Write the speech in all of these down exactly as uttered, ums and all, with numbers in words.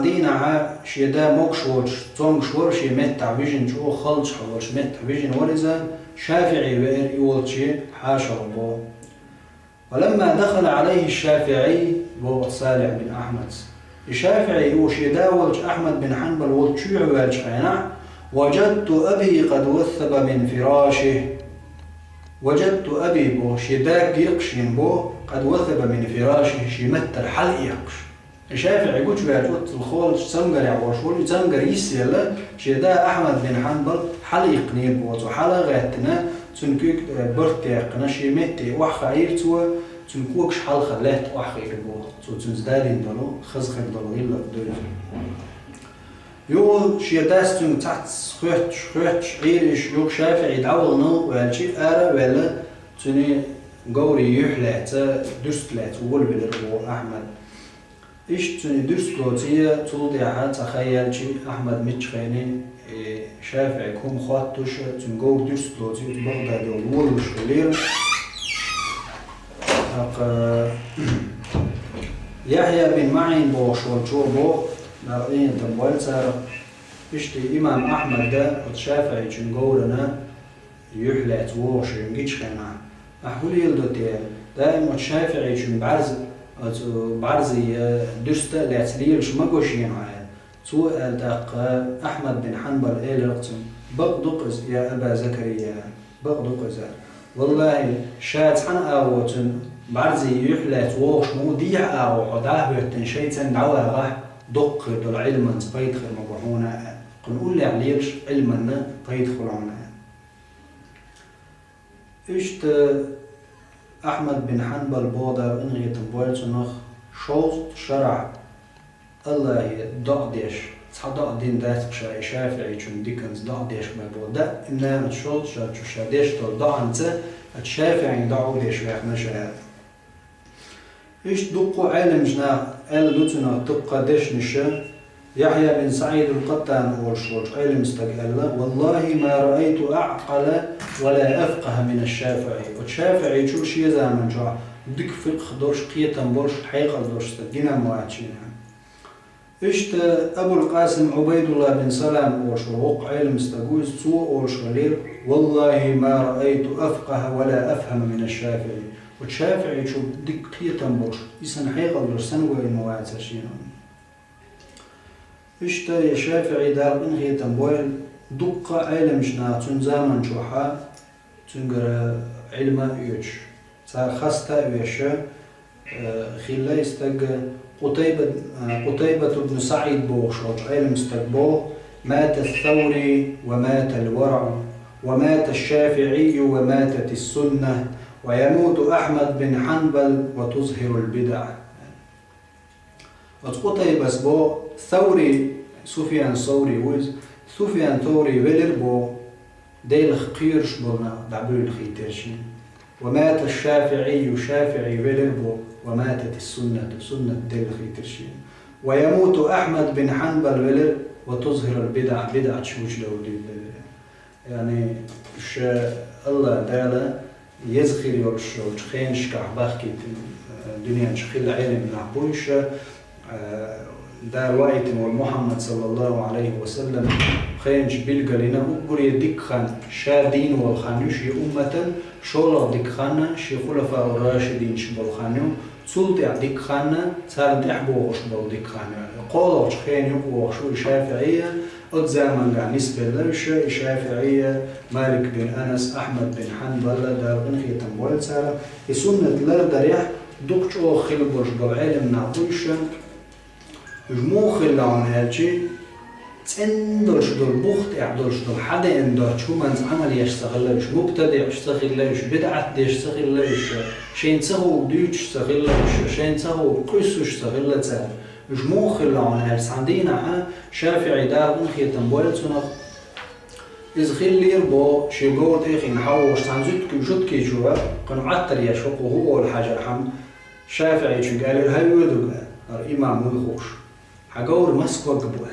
Дийнахьа шен да могуш воцуш, цомгуш вара шен меттахь вижина, чӀогӀа халчахь волуш меттахь вижина вара иза, ШафиӀи веара и волчу хьаша боху. «ولما دخل عليه الشافعي», боху Салихь бин Ахьмадс. И ШафиӀи ву шен да волчу Ахьмад бин Хьанбал волчу чоьхьа ваьллачу хенахь, «وجدت أبي قد وثب من فراشه». «وجدت أبي», боху, шен да гекхаш йина боху, «قد وثب من فراشه», шен маттара хьалаэккхаш. И ШафиӀи гучуваьлча, оццул холчу цамгарехь волуш волу, и цамгар йисъелла, шен да Ахьмад бин Хьанбал хьалаиккхинера боху, цо хьала а гӀеттина, цуьнан куьйга, э, барт яьккхина, шен метте охьахаийра цо, цуьнан когаш хьалха лаьтта охьахиира боху, цо цуьнца далийна долу, хаза хир долу гӀиллакх ду иза. Юха шен дас цуьнга цхьацца хоьттуш, хоьттуш, Ӏийра иша, юха ШафиӀи дӀавахана ваьлча, ара а ваьлла, цуьнан говрийн юьхь лаьцна, дуьрста лаьцна волавелира боху Ахьмад. Иштта цуьнан дуьрстлоций, цул тӀаьхьа цхьа хан яьлча Ахьмад миччахьене, э, ШафиӀига хӀума хоттуш, цуьнан говр дуьрстлоций оцу Багъдаде волавелаш хилира. ТӀаккха Яхьъя бин МаӀин бохуш волчо боху, Дала къинхетам бойла царах, иштта имам Ахьмада оцу ШафиӀичун говрана юьхь лаьцна вогӀуш вина гича хенахь, ахь хӀун леладо те? Даим оцу ШафиӀичун бӀаьрз-, оцу бӀаьрзе дуьрста а лаьцна лелаш ма го шена хьан? Цо аьлла тӀаккха Ахьмад бин Хьанбал элира цунна: «Бакъ ду-кх иза, я Аба Закария, бакъ ду-кх иза. Валлахьи, ша цхьана агӀо цуьнан бӀаьрзе юьхь лаьцна вогӀуш ма ву, дехьа агӀо хьо дӀа а хӀоьттина, шайца дӀавагӀахь, доккха хир долу Ӏилманца пайда хир ма бу хьуна», аьлла. Кхунна уллехь лелаш Ӏилманна пайда хуьлу хьуна аьлла. Иштта Ахьмад бин Хьанбал боху, Дала къинхетам бойла цунах, шовзткъа шарахь Аллахье доӀа деш, цхьа доӀа дина дац-кх ша и ШафиӀичун диканца доӀа деш ма боху. Даимна оцу шовзткъа шар чу ша деш долу доӀанца оцу ШафиӀин доӀа деш ваьхна ша. Иштта дуккха а Ӏеламчу наха аьлла ду цунах дуккха а дешнаш. Яхьъя бин СаӀид ал-Къаттан олуш волчу Ӏелам стага аьлла: «Валлахьи, ма раайту аӀкъала ва ла афкъахьа мина ШафиӀи». Оцу ШафиӀичул шен заман чохь дика фикъхь долуш, кхетам болуш, хьекъал долуш стаг гина ма вац шена. Иштта Абул-Къасим Ӏубайдулла бин Салам олуш волу воккха Ӏелам стаг ву иза, цо олуш хилира: «Валлахьи, ма раайту афкъахьа ва ла афхьама мина ШафиӀи». Оцу ШафиӀичул дика кхетам болуш, и санна хьекъал долуш санна вайна ма вацара шена. Иштта и ШафиӀи, Дала къинхетам бойла, дуккха а Ӏеламчу наха цуьнан заман чохь а цуьнгара Ӏилма а оьцуш, цара хаста а веш, э, хилла и стаг. Къутайба, э, Къутайбат ибн СаӀид бохуш волчу Ӏелам стага боху: «Мата Саури ва мата ал-варагӀу, ва мата ШафиӀийю ва матати ссунна, ва ямуту Ахьмад бин Хьанбал ва тузхирул бидаӀ». Оцу Къутайбас боху, Саури, Суфьян Саури ву иза, Суфьян Саури велира боху, Делах кхоьруш болу нах дӀабуьйлахийтира шена. «Ва мата ШафиӀийю», ШафиӀи велира боху, «ва матати ссуннату», суннат делахийтира шена. «Ва ямуту Ахьмад бин Хьанбал», велира, «ва тузхирул бидаӀ», бидаӀаташ гучудовла дуьйна велира. Яъни, уьш Аллах Дала еза хир йолуш йолчу хенашкахь бахкийтина, э, дуьнен чу хилла Ӏелам нах бу уьш, э, Дала ваийтина волу Мухьаммад, саллаллаху Ӏалайхи ва саллам, хенаш билгалйина, уггаре дика хан ша дийна волу хан ю шен умматан, шолгӀа дика хан шен хулафаур-рашидинаш болу хан ю, цул тӀаьхьа дика хан царна тӀаьхьа богӀуш болу дика хан ю. КхоалгӀачу хенан юкъа вогӀуш ву и ШафиӀия, оцу заманга нисбелла уьш, и ШафиӀия, Малик бин Анас, Ахьмад бин Хьанбала, Дала къинхетам бойла царах, и суннат лардарехь дукха чӀогӀа хилла болуш болу Ӏелам нах бу уьш. Уьш муха хилла хьуна аьлча, цӀена долуш долу, бух тӀехь долуш долу, хьадеана доцчу хӀуманца Ӏамал еш ца хилла уьш, мубтадиӀаш ца хилла уьш, бидӀат деш ца хилла уьш, шайна ца хуур дуьйцуш ца хилла уьш, шайна ца хуур къуьссуш ца хилла цара. Уьш муха хилла хьуна аьлча, цхьана дийнахьа ШафиӀи, Дала къинхетам бойла цунах, иза хиллера боху, шен говра тӀе а хиъна хьан волуш цхьана жуьгти-, жуьгтичо, кхуьнан Ӏаттар еш ву, кху хӀун олу хьажархьама, ШафиӀичуьнга аьллера: «ХӀай оьзда, — аьлла, — хӀара имам вуй хууш, хьан говр маса ког бу?» — аьлла.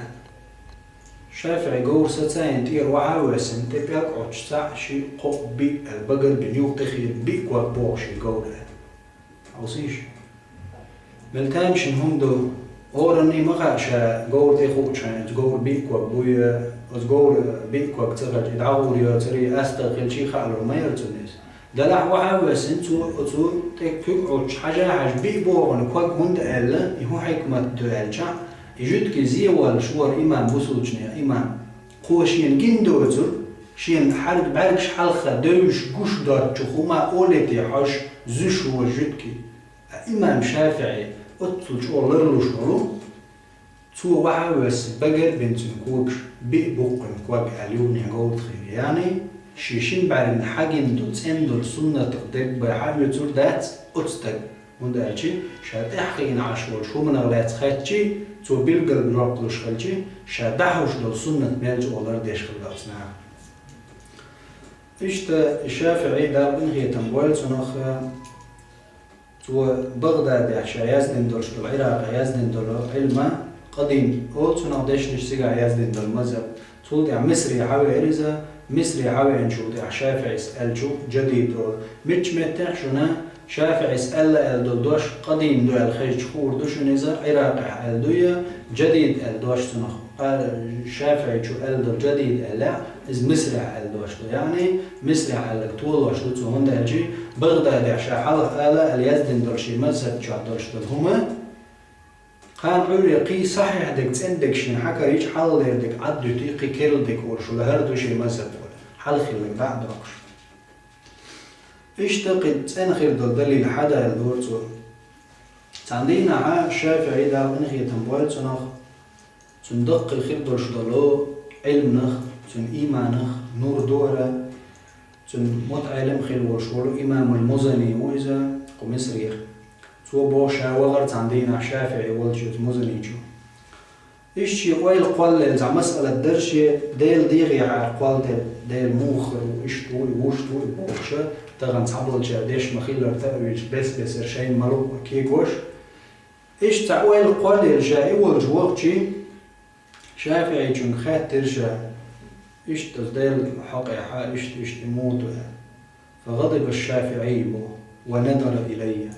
ШафиӀи говр сацийна тӀера охьа а воьссина, тӀе пӀелг Ӏоттуш цхьаъ, шиъ, кхоъ, биъ аьлла, багарбина юха тӀехиъна биъ ког боху шен говра аьлла. Хьовсийша. Мел тамашийна хӀума ду, ХӀоранна ма хаьа ша говра тӀе хуучхьан, оцу говра биъ ког буй, оцу говра биъ ког ца хилча, и дӀагӀур йоцурий, астагӀа хилчий хаалур ма яра цунна иза. Делахь вахьа а воьссина, цо оцу тӀе куьг Ӏуттуш хьажа-хьажа биъ богӀун ког, хӀунда аьлла, и хӀун хьикмат ду аьлча, и жуьгтий зен воллуш вара имам, бусулбанийн имам. Кхо шена гина доцург, шена хьарг бӀаьргаш хьалха девзаш гуш доцучух хӀума олий те хьожуш, зуьйш ву жуьгтий. Ткъа имам ШафиӀи оццул чӀогӀа ларлуш волу, цо вахьа а воьссина, багара а бина цуьнан когаш, биъ буккхуьнан ког аьлла юханехьа говра тӀе хир яьний, шен шина бӀаьргана хьагина долу цӀена долу суннатах дерг бен хьаоьцур дац оцу стага, хӀунда аьлча ша тӀаьхьа хиъна Ӏаш волчу хӀуманах лаьцна хаьттича, цо билггал жоп луш хилча, ша дӀахьош долу суннат мел чӀогӀа лардеш хилла оцу наха. Иштта и ШафиӀи, Дала къинхетам бойла цунах, цо Багъдадехь ша яздина долуш долу, Ӏиракъехь яздина долу Ӏилма къадим олу цунах, дешнаш цигахь яздина долу мазхӀаб. Цул тӀаьхьа Мисре хьавеара иза, Мисре хьавеанчул тӀаьхьа ШафиӀис аьллачух джадид олу. Мичча меттехь шуна ШафиӀис аьлла аьлла долу дош къадим ду аьлла хезча хуур ду шуна иза, Ӏиракъехь аьлла дуй, джадид аьлла дош цунах. Къа-, ШафиӀичо аьлла долу джадид аьлла, иза Мисрехь аьлла дош ду. Яъни, Мисрехь аьлларг толош ду цо, хӀунда аьлча Багъдадехь ша хьалха ала аьлла яздина долу шен мазхӀаб чохь долуш долу хӀума, кхана Ӏуьйре кхин сахьихь дерг, цӀена дерг шена хьакарийча, хьалхалера дерг Ӏад дуьтий, кхин керла дерг олуш ву, лахара ду шен мазхӀаб олу, хьалха хилларг дӀа а доккхуш. Иштта кхин цӀена хир долу далил хьадалора цо. Цхьана дийнахьа ШафиӀи, Дала къинхетам бойла цунах, цуьнан даккхий хир долуш долу Ӏилманах, цуьнан ийманах нур дора, цуьнан мутаӀеллим хир волуш волу имамул Музани ву иза кху Мисрера. Цо боху, ша вахара цхьана дийнахь ШафиӀи волчу оцу Музаничо. Иштта шен ойла кхоллаелла цхьа масъалат дара шен, Делан дегӀехьара кхолладелла, Дела муха хир ву, иштта ву и, вуьшта ву и бохуша, тахана цхьаболчара деш ма-хиллара таъвилаш бес-бесара шайна ма-луъу кегош. Иштта цхьа ойла кхоллаелла ша и волчу вахча, ШафиӀичуьнга хаьттира ша, иштта оцу Делан хьокъехьа, иштта, иштта и муха ду аьлла. فغضب الشافعي, боху, ونظر إلي.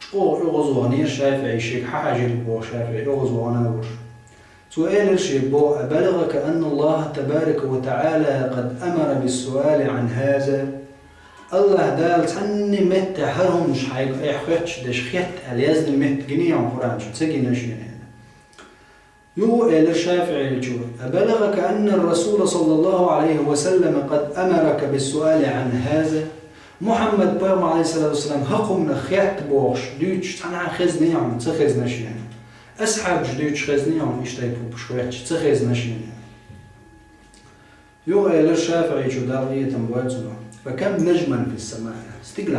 ЧӀогӀа оьгӀазваханера ШафиӀи, шега хьахьажийра, боху, ШафиӀи, оьгӀазвахана волуш. Цо элира шега, боху: أبلغك أن الله تبارك وتعالى قد أمر بالسؤال عن هذا؟ АллахӀ Дала цхьанне меттехь хӀара хӀуманаш хьайга айхьа хоьттуш дерш хетта аьлла яздина меттиг гиний хьуна Къуръан чу? Ца гина шена аьлла. Юха элира ШафиӀичо: أبلغك أن الرسول صلى الله عليه وسلم قد أمرك بالسؤال عن هذا؟ Мухьаммад пайхамар, Ӏалайхиссалату вассалам, хӀокху хӀуманах хетта бохуш, дуьйцуш цхьанхьа хезний хьуна, ца хезна шена? Асхьабаша дуьйцуш хезний хьуна, иштта тайпа хӀуманаш хоьттуш, ца хезна шена? Юха элира ШафиӀичо, Дала къинхетам бойла цунах: فكم نجما في السماء؟ Стигалахь